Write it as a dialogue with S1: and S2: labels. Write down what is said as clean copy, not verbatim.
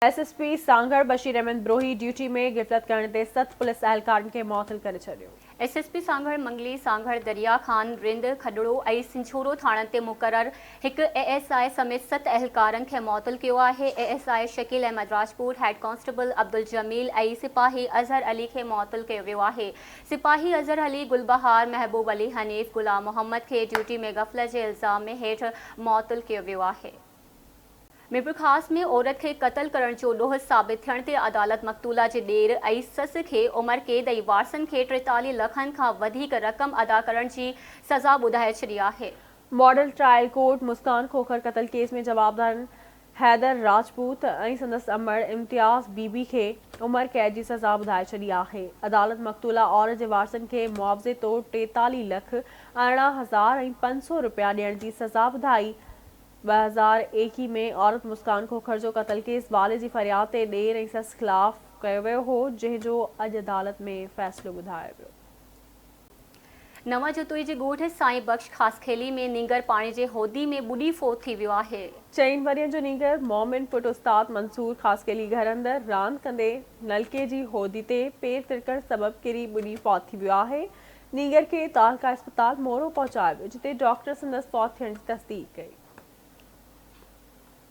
S1: S S P Sanghar Bashir Ahmed Brohi duty ۾ غفلت ڪرڻ تي ست پوليس اهلڪارن کي معطل ڪري ڇڏيو.
S2: S S P Sanghar Mangli, Sanghar, Darya Khan, Rind, Khadro ۽ Sanjhoro ٿاڻن تي مقرر هڪ اي ايس I سميت ست اهلڪارن کي معطل ڪيو آهي. A S I Shakeel Ahmed Rajput, head constable Abdul Jamil ۽ سپاهي اظهر علي کي معطل ڪيو ويو آهي. سپاهي اظهر علي، گل بهار، محبوب علي، حنيف، غلام محمد کي ڊيوٽي ۾ غفلت جي الزام ۾ هيٺ معطل ڪيو ويو آهي. ميرپورخاص ۾ عورت کي قتل ڪرڻ جو ڏوهه ثابت ٿيڻ تي عدالت مقتوله جي ڏير ۽ سس کي عمر قيد ۽ وارثن کي 43 لکن کان وڌيڪ رقم ادا ڪرڻ جي سزا ٻڌائي ڇڏي آهي.
S1: Model trial court Muskan Khokhar قتل ڪيس ۾ جوابدارن حيدر راجپوت ۽ سندس امڙ امتياز بي بي کي عمر قيد جي سزا ٻڌائي ڇڏي آهي. عدالت مقتوله عورت جي وارثن کي معاوضي طور 43 لک 18 هزار ۽ 500 رپيا ڏيڻ جي سزا ٻڌائي. 2021 ۾ عورت مسڪان کوکر جو قتل ڪيس والد جي فرياد تي ڏير ۽ سس خلاف ڪيو ويو هو، جنهن جو اڄ عدالت ۾ فيصلو ٻڌايو ويو.
S2: نوان جتوئي جي ڳوٺ سائين بخش خاصخيلي ۾ نينگر پاڻي جي هودي ۾ ٻڏي فوت ٿي ويو آهي.
S1: چئن ورهين جو نينگر مومن پٽ استاد منصور خاصخيلي گهر اندر راند ڪندي نلڪي جي هودي تي پير ترڪڻ سبب ڪري ٻڏي فوت ٿي ويو آهي. نينگر کي تعلقه اسپتال مورو پهچايو ويو جتي ڊاڪٽر سندس فوت ٿيڻ جي تصديق ڪئي.